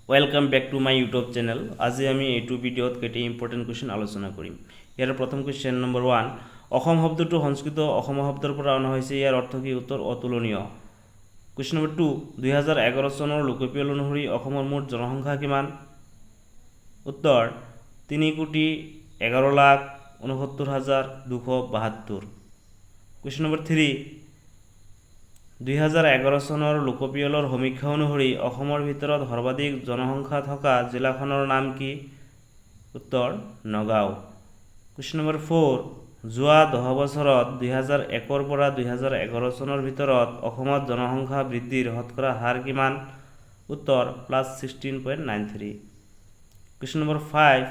Welcome back to my YouTube channel. আজি আমি এইটো ভিডিঅ'ত কেইটি ইম্পৰ্টেণ্ট কুৱেশ্যন আলোচনা কৰিম। ইয়াৰ প্ৰথম কুৱেশ্যন নম্বৰ 1, অসম শব্দটো সংস্কৃত অসম শব্দৰ পৰা অনা হৈছে। ইয়াৰ অৰ্থ কি? উত্তৰ, অতুলনীয়। কুৱেশ্যন নম্বৰ 2, 2011 চনৰ লোকপিয়ল অনুসৰি অসমৰ মুঠ জনসংখ্যা কিমান? উত্তৰ, 3,11,69,272। কুৱেশ্যন নম্বৰ 3, 2011 চনৰ লোকপিয়লৰ সমীক্ষা অনুসৰি অসমৰ ভিতৰত সৰ্বাধিক জনসংখ্যা থকা জিলাখনৰ নাম কি? উত্তৰ, নগাঁও। কুৱেশ্যন নম্বৰ 4, যোৱা 10 বছৰত 2001ৰ পৰা 2011 চনৰ ভিতৰত অসমত জনসংখ্যা বৃদ্ধিৰ শতকৰা হাৰ কিমান? উত্তৰ, +16.93। Question number 5,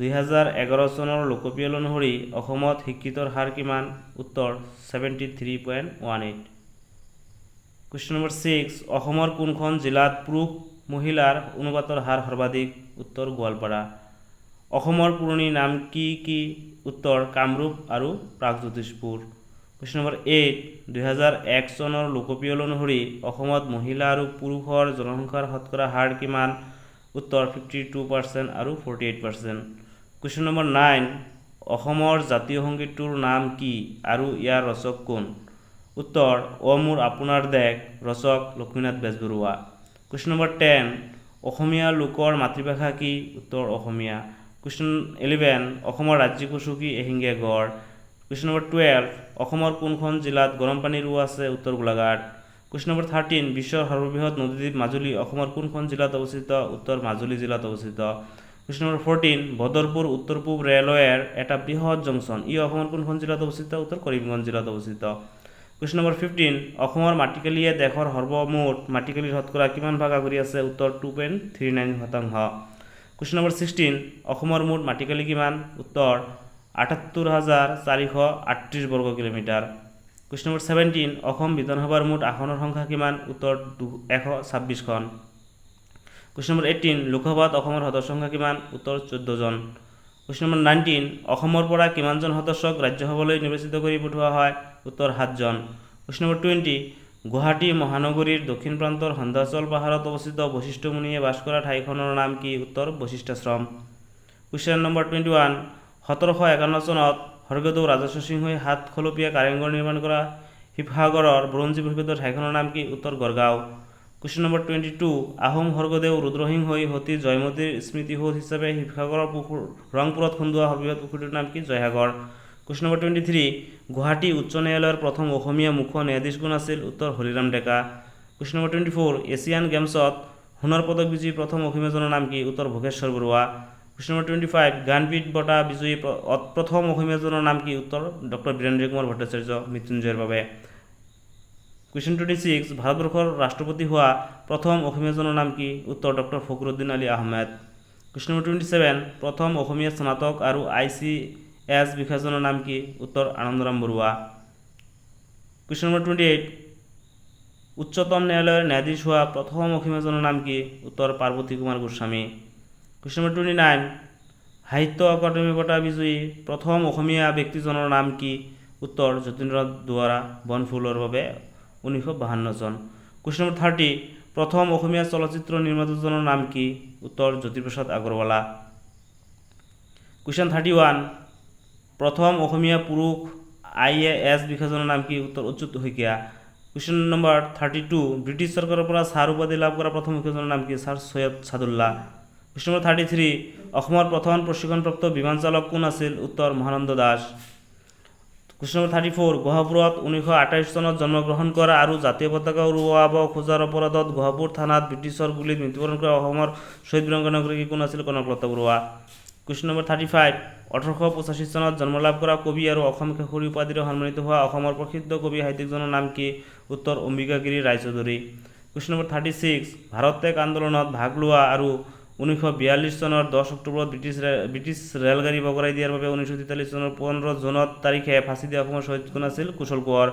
2011 চনৰ লোকপিয়ল অনুসৰি অসমত শিক্ষিতৰ হাৰ কিমান? উত্তৰ, 73.18। Question number 6, অসমৰ কোনখন জিলাত পুৰুষ মহিলাৰ অনুপাতৰ হাৰ সৰ্বাধিক? উত্তৰ, গোৱালপাৰা। অসমৰ পুৰণি নাম কি কি? উত্তৰ, কামৰূপ আৰু প্ৰাগজ্যোতিষপুৰ। কুৱেশ্যন নম্বৰ 8, 2001 চনৰ লোকপিয়ল অনুসৰি অসমত মহিলা আৰু পুৰুষৰ জনসংখ্যাৰ শতকৰা হাৰ কিমান? উত্তৰ, 52% আৰু 48%। কুৱেশ্যন নম্বৰ 9, অসমৰ জাতীয় সংগীতটোৰ নাম কি আৰু ইয়াৰ ৰচক কোন? উত্তৰ, অ' মোৰ আপোনাৰ দেশ, ৰচক লক্ষ্মীনাথ বেজবৰুৱা। কুৱেশ্যন নম্বৰ 10, অসমীয়া লোকৰ মাতৃভাষা কি? উত্তৰ, অসমীয়া। কুৱেশ্যন 11, অসমৰ ৰাজ্যিক পশু কি? এশিঙীয়া গঁড়। কুৱেশ্যন নম্বৰ 12, অসমৰ কোনখন জিলাত গৰম পানীৰ উঁহ আছে? উত্তৰ, গোলাঘাট। কুৱেশ্যন নম্বৰ 13, বিশ্বৰ সৰ্ববৃহৎ নদীদ্বীপ মাজুলী অসমৰ কোনখন জিলাত অৱস্থিত? উত্তৰ, মাজুলী জিলাত অৱস্থিত। কুৱেশ্যন নম্বৰ 14, বদৰপুৰ উত্তৰ পূব ৰেলৱেৰ এটা বৃহৎ জংচন। ই অসমৰ কোনখন জিলাত অৱস্থিত? উত্তৰ, কৰিমগঞ্জ জিলাত অৱস্থিত। কুৱেশ্যন নম্বৰ 15, অসমৰ মাটিকালিয়ে দেশৰ সৰ্বমুঠ মাটিকালিৰ শতকৰা কিমান ভাগ আগুৰি আছে? উত্তৰ, 2.39%। কুৱেশ্যন নম্বৰ 16, অসমৰ মুঠ মাটিকালি কিমান? উত্তৰ, 78,438 বৰ্গ কিলোমিটাৰ। কুৱেশ্যন নম্বৰ 17, অসম বিধানসভাৰ মুঠ আসনৰ সংখ্যা কিমান? উত্তৰ, 126খন। কুৱেশ্যন নম্বৰ 18, লোকসভাত অসমৰ সদস্য সংখ্যা কিমান? উত্তৰ, 14জন। কুৱেশ্যন নম্বৰ 19, অসমৰ পৰা কিমানজন সদস্যক ৰাজ্যসভালৈ নিৰ্বাচিত কৰি পঠোৱা হয়? উত্তৰ, সাতজন। কুৱেশ্যন নম্বৰ 20, গুৱাহাটী মহানগৰীৰ দক্ষিণ প্ৰান্তৰ সন্ধ্যাচল পাহাৰত অৱস্থিত বশিষ্ঠ মুনিয়ে বাস কৰা ঠাইখনৰ নাম কি? উত্তৰ, বশিষ্ঠাশ্ৰম। কুৱেশ্যন নম্বৰ 21, 1751 চনত স্বৰ্গদেউ ৰাজেশ্বৰ সিংহই সাতখলপীয়া কাৰেংঘৰ নিৰ্মাণ কৰা শিৱসাগৰৰ বুৰঞ্জী প্ৰসিদ্ধ ঠাইখনৰ নাম কি? উত্তৰ, গড়গাঁও। কুৱেশ্যন নম্বৰ 22, আহোম স্বৰ্গদেউ ৰুদ্ৰসিংহই সতী জয়মতীৰ স্মৃতিসৌধ হিচাপে শিৱসাগৰৰ পুখুৰ ৰংপুৰত খন্দোৱা সৰ্ববৃহৎ পুখুৰীটোৰ নাম কি? জয়সাগৰ। কুৱেশ্যন নম্বৰ 23, গুৱাহাটী উচ্চ ন্যায়ালয়ৰ প্ৰথম অসমীয়া মুখ্য ন্যায়াধীশ কোন আছিল? উত্তৰ, হলিৰাম ডেকা। কুৱেশ্যন নম্বৰ 24, এছিয়ান গেমছত সোণৰ পদক বিজয়ী প্ৰথম অসমীয়াজনৰ নাম কি? উত্তৰ, ভোগেশ্বৰ বৰুৱা। কুৱেশ্যন নম্বৰ 25, জ্ঞানপীঠ বঁটা বিজয়ী প্ৰথম অসমীয়াজনৰ নাম কি? উত্তৰ, ডক্টৰ বীৰেন্দ্ৰ কুমাৰ ভট্টাচাৰ্য, মৃত্যুঞ্জয়ৰ বাবে। কুৱেশ্যন 26, ভাৰতবৰ্ষৰ ৰাষ্ট্ৰপতি হোৱা প্ৰথম অসমীয়াজনৰ নাম কি? উত্তৰ, doctor Fakhruddin Ali Ahmed. Question number 27, প্ৰথম অসমীয়া স্নাতক আৰু আইচিএছ বিষয়াজনৰ নাম কি? উত্তৰ, আনন্দৰাম বৰুৱা। কুৱেশ্যন নম্বৰ 28, উচ্চতম ন্যায়ালয়ৰ ন্যায়াধীশ হোৱা প্ৰথম অসমীয়াজনৰ নাম কি? উত্তৰ, পাৰ্বতী কুমাৰ গোস্বামী। কুৱেশ্যন নম্বৰ 29, সাহিত্য অকাডেমী বঁটা বিজয়ী প্ৰথম অসমীয়া ব্যক্তিজনৰ নাম কি? উত্তৰ, যতীন্দ্ৰনাথ দুৱৰা, বনফুলৰ বাবে, 1952 চন। কুৱেশ্যন নম্বৰ 30, প্ৰথম অসমীয়া চলচ্চিত্ৰ নিৰ্মাতাজনৰ নাম কি? উত্তৰ, জ্যোতিপ্ৰসাদ আগৰৱালা। কুৱেশ্যন 31, প্ৰথম অসমীয়া পুৰুষ আইএএছ বিষয়াজনৰ নাম কি? উত্তৰ, Achyut Saikia. Question number 32, British চৰকাৰৰ পৰা ছাৰ উপাধি লাভ কৰা প্ৰথম অসমীয়াজনৰ নাম কি? ছাৰ চৈয়দ চাদুল্লাহ। কুৱেশ্যন নম্বৰ 33, অসমৰ প্ৰথম প্ৰশিক্ষণপ্ৰাপ্ত বিমান চালক কোন আছিল? উত্তৰ, মহানন্দ দাস। কুৱেশ্যন নম্বৰ 34, গহপুৰত 1928 চনত জন্মগ্ৰহণ কৰা আৰু জাতীয় পতাকা উৰুৱাব খোজাৰ অপৰাধত গহপুৰ থানাত ব্ৰিটিছৰ গুলীত মৃত্যুবৰণ কৰা অসমৰ শ্বহীদ বীৰাংগনাগৰাকী কোন আছিল? কনকলতা বৰুৱা। কুৱেশ্যন নম্বৰ 35, 1885 চনত জন্মলাভ কৰা কবি আৰু অসম কেশৰী উপাধিৰে সন্মানিত হোৱা অসমৰ প্ৰসিদ্ধ কবি সাহিত্যিকজনৰ নাম কি? উত্তৰ, অম্বিকাগিৰী ৰায়চৌধুৰী। কুৱেশ্যন নম্বৰ 36, ভাৰত ত্যাগ আন্দোলনত ভাগ লোৱা আৰু 1942 চনৰ 10 অক্টোবৰত ব্ৰিটিছ ৰেলগাড়ী বগৰাই দিয়াৰ বাবে 1943 চনৰ 15 জুনত তাৰিখে ফাঁচি দিয়া অসমৰ শ্বহীদ কোন আছিল? কুশল কোঁৱৰ।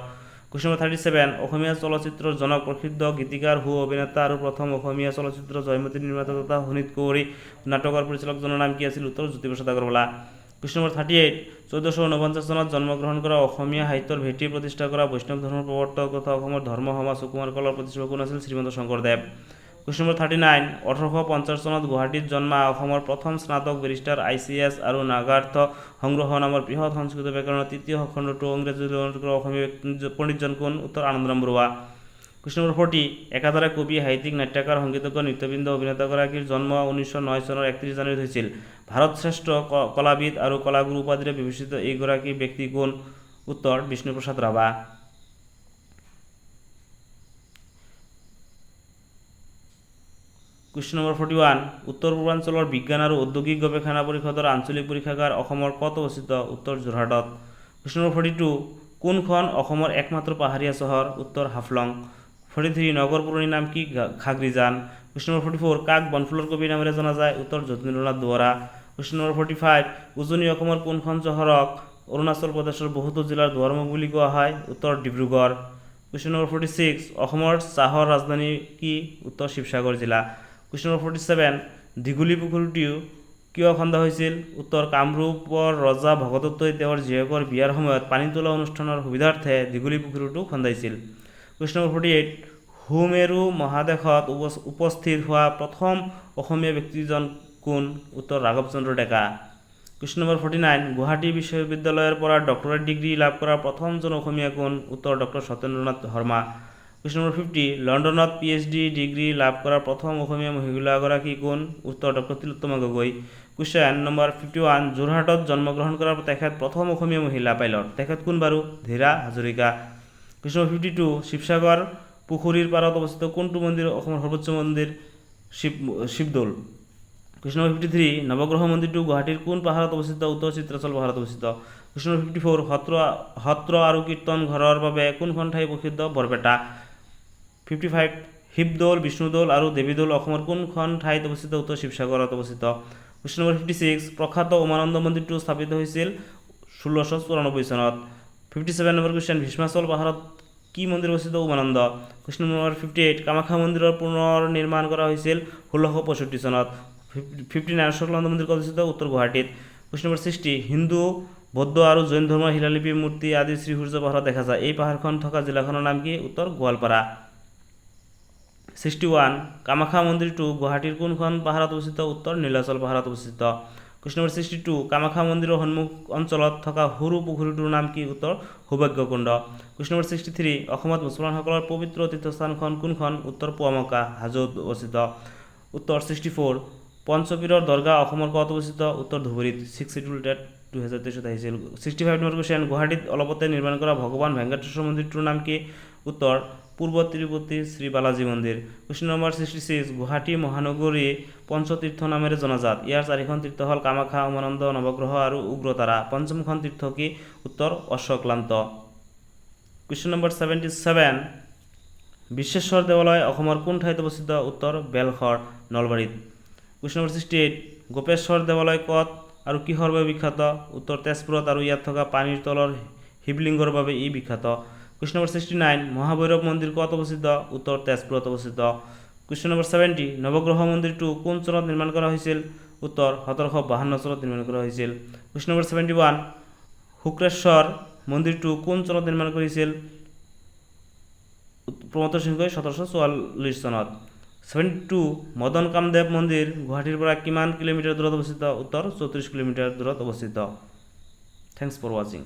কুৱেশ্যন নম্বৰ 37, অসমীয়া চলচ্চিত্ৰৰ জনক, প্ৰসিদ্ধ গীতিকাৰ, সু অভিনেতা আৰু প্ৰথম অসমীয়া চলচ্চিত্ৰ জয়মতীৰ নিৰ্মাতা তথা শোণিত কুঁৱৰী নাটকৰ পৰিচালকজনৰ নাম কি আছিল? উত্তৰ, জ্যোতিপ্ৰসাদ আগৰৱালা। কুৱেশ্যন নম্বৰ 38, 1449 চনত জন্মগ্ৰহণ কৰা, অসমীয়া সাহিত্যৰ ভেটি প্ৰতিষ্ঠা কৰা, বৈষ্ণৱ ধৰ্মৰ প্ৰৱৰ্তক তথা অসমৰ ধৰ্ম সমাজ সুকুমাৰ কলাৰ প্ৰতিষ্ঠাপক কোন আছিল? শ্ৰীমন্ত শংকৰদেৱ। কুৱেশ্যন নম্বৰ 39, 1850 চনত গুৱাহাটীত জন্মা অসমৰ প্ৰথম স্নাতক বেৰিষ্টাৰ, I C S আৰু নাগাৰ্থ সংগ্ৰহ নামৰ বৃহৎ সংস্কৃত ব্যাকৰণৰ তৃতীয় খণ্ডটো ইংৰাজীলৈ অনুবাদ কৰা অসমীয়া পণ্ডিতজন কোন? উত্তৰ আনন্দৰাম বৰুৱা। কুৱেশ্যন নম্বৰ 40, একাধাৰে কবি, সাহিত্যিক, নাট্যকাৰ, সংগীতজ্ঞ, নৃত্যবিদ, অভিনেতাগৰাকীৰ জন্ম 1909 চনৰ 31 জানুৱাৰীত হৈছিল। ভাৰত শ্ৰেষ্ঠ কলাবিদ আৰু কলাগুৰু উপাধিৰে বিভূষিত এইগৰাকী ব্যক্তি কোন? উত্তৰ বিষ্ণুপ্ৰসাদ ৰাভা। কুৱেশ্যন নম্বৰ 41, উত্তৰ পূৰ্বাঞ্চলৰ বিজ্ঞান আৰু ঔদ্যোগিক গৱেষণা পৰিষদৰ আঞ্চলিক পৰীক্ষাগাৰ অসমৰ ক'ত অৱস্থিত? উত্তৰ যোৰহাটত। কুৱেশ্যন নম্বৰ 42, কোনখন অসমৰ একমাত্ৰ পাহাৰীয়া চহৰ? উত্তৰ হাফলং। 43, নগৰ পুৰণি নাম কি? খাগৰিজান। কুৱেশ্যন নম্বৰ 44, কাক বনফুলৰ কবি নামেৰে জনা যায়? উত্তৰ যতীন্দ্ৰনাথ দুৱৰা। কুৱেশ্যন নম্বৰ 45, উজনি অসমৰ কোনখন চহৰক অৰুণাচল প্ৰদেশৰ বহুতো জিলাৰ দুৱাৰমুখ বুলি কোৱা হয়? উত্তৰ ডিব্ৰুগড়। কুৱেশ্যন নম্বৰ 46, অসমৰ চাহৰ ৰাজধানী কি? উত্তৰ শিৱসাগৰ জিলা। কুৱেশ্যন নম্বৰ 47, দীঘলী পুখুৰীটো কিয় খন্দা হৈছিল? উত্তৰ কামৰূপৰ ৰজা ভগদত্তই তেওঁৰ জীয়েকৰ বিয়াৰ সময়ত পানী তোলা অনুষ্ঠানৰ সুবিধাৰ্থে দীঘলী পুখুৰীটো খন্দাইছিল। কুৱেশ্যন নম্বৰ 48, সুমেৰু মহাদেশত উপস্থিত হোৱা প্ৰথম অসমীয়া ব্যক্তিজন কোন? উত্তৰ ৰাঘৱচন্দ্ৰ ডেকা। কুৱেশ্যন নম্বৰ 49, গুৱাহাটী বিশ্ববিদ্যালয়ৰ পৰা ডক্টৰেট ডিগ্ৰী লাভ কৰা প্ৰথমজন অসমীয়া কোন? উত্তৰ doctor Satyendranath Sharma. Question number 50, লণ্ডনত পি এইচ ডি ডিগ্ৰী লাভ কৰা প্ৰথম অসমীয়া মহিলাগৰাকী কোন? উত্তৰ doctor Tilottama Gogoi. Question number 51, যোৰহাটত জন্মগ্ৰহণ কৰা তেখেত প্ৰথম অসমীয়া মহিলা পাইলট, তেখেত কোন বাৰু? ধীৰা হাজৰিকা। কুৱেশ্যন নম্বৰ 52, শিৱসাগৰ পুখুৰীৰ পাৰত অৱস্থিত কোনটো মন্দিৰ অসমৰ সৰ্বোচ্চ মন্দিৰ? শিৱদৌল। কুৱেশ্যন নম্বৰ 53, নৱগ্ৰহ মন্দিৰটো গুৱাহাটীৰ কোন পাহাৰত অৱস্থিত? উত্তৰ চিত্ৰাচল পাহাৰত অৱস্থিত। কুৱেশ্যন নম্বৰ 54, সত্ৰ আৰু কীৰ্তন ঘৰৰ বাবে কোনখন ঠাই প্ৰসিদ্ধ? বৰপেটা। 55, শিৱদৌল, বিষ্ণুদৌল আৰু দেৱীদৌল অসমৰ কোনখন ঠাইত অৱস্থিত? উত্তৰ শিৱসাগৰত অৱস্থিত। কুৱেশ্যন নম্বৰ 56, প্ৰখ্যাত উমানন্দ মন্দিৰটো স্থাপিত হৈছিল 1694 চনত। 57 নম্বৰ কুৱেশ্যন, ভীষ্মাচল পাহাৰত কি মন্দিৰ অৱস্থিত? উমানন্দ। কুৱেশ্যন নম্বৰ 58, কামাখ্যা মন্দিৰৰ পুনৰ নিৰ্মাণ কৰা হৈছিল 1665 চনত। 59, অশ্বক্লান্ত মন্দিৰ ক'ত অৱস্থিত? উত্তৰ গুৱাহাটীত। কুৱেশ্যন নম্বৰ 60, হিন্দু, বৌদ্ধ আৰু জৈন ধৰ্মৰ শিলালিপি, মূৰ্তি আদি শ্ৰীসূৰ্য পাহাৰত দেখা যায়। এই পাহাৰখন থকা জিলাখনৰ নাম কি? উত্তৰ গোৱালপাৰা। 61, কামাখ্যা মন্দিৰটো গুৱাহাটীৰ কোনখন পাহাৰত অৱস্থিত? উত্তৰ নীলাচল পাহাৰত অৱস্থিত। কুৱেশ্যন নম্বৰ 62, কামাখ্যা মন্দিৰৰ সন্মুখ অঞ্চলত থকা সৰু পুখুৰীটোৰ নাম কি? উত্তৰ সৌভাগ্যকুণ্ড। কুৱেশ্যন নম্বৰ 63, অসমত মুছলমানসকলৰ পবিত্ৰ তীৰ্থস্থানখন কোনখন? উত্তৰ পোৱামক্কা, হাজোত অৱস্থিত। উত্তৰ 64, পঞ্চপীৰৰ দৰগাহ অসমৰ ক'ত অৱস্থিত? উত্তৰ ধুবুৰীত। ছিক্স চিডিউল টেট 2023ত আহিছিল। 65 নম্বৰ কুৱেশ্যন, গুৱাহাটীত অলপতে নিৰ্মাণ কৰা ভগৱান ভেংকটেশ্বৰ মন্দিৰটোৰ নাম কি? উত্তৰ পূৰ্ব তিৰুপতি শ্ৰী বালাজী মন্দিৰ। কুৱেশ্যন নম্বৰ 66, গুৱাহাটী মহানগৰী পঞ্চতীৰ্থ নামেৰে জনাজাত। ইয়াৰ চাৰিখন তীৰ্থ হ'ল কামাখ্যা, উমানন্দ, নৱগ্ৰহ আৰু উগ্ৰতাৰা। পঞ্চমখন তীৰ্থ কি? উত্তৰ অশ্বক্লান্ত। কুৱেশ্যন নম্বৰ 77, বিশ্বেশ্বৰ দেৱালয় অসমৰ কোন ঠাইত অৱস্থিত? উত্তৰ বেলশৰ, নলবাৰীত। কুৱেশ্যন নম্বৰ 68, গোপেশ্বৰ দেৱালয় ক'ত আৰু কিহৰ বাবে বিখ্যাত? উত্তৰ তেজপুৰত আৰু ইয়াত থকা পানীৰ তলৰ শিৱলিংগৰ বাবে ই বিখ্যাত। কুৱেশ্যন নম্বৰ 69, মহাভৈৰৱ মন্দিৰ ক'ত অৱস্থিত? উত্তৰ তেজপুৰত অৱস্থিত। কুৱেশ্যন নম্বৰ 70, নৱগ্ৰহ মন্দিৰটো কোন চনত নিৰ্মাণ কৰা হৈছিল? উত্তৰ 1752 চনত নিৰ্মাণ কৰা হৈছিল। কুৱেশ্যন নম্বৰ 71, শুক্ৰেশ্বৰ মন্দিৰটো কোন চনত নিৰ্মাণ কৰিছিল? প্ৰমত্ত সিংহই 1744 চনত। 72, মদন কামদেৱ মন্দিৰ গুৱাহাটীৰ পৰা কিমান কিলোমিটাৰ দূৰত অৱস্থিত? উত্তৰ 34 কিলোমিটাৰ দূৰত অৱস্থিত। Thanks for ৱাচিং।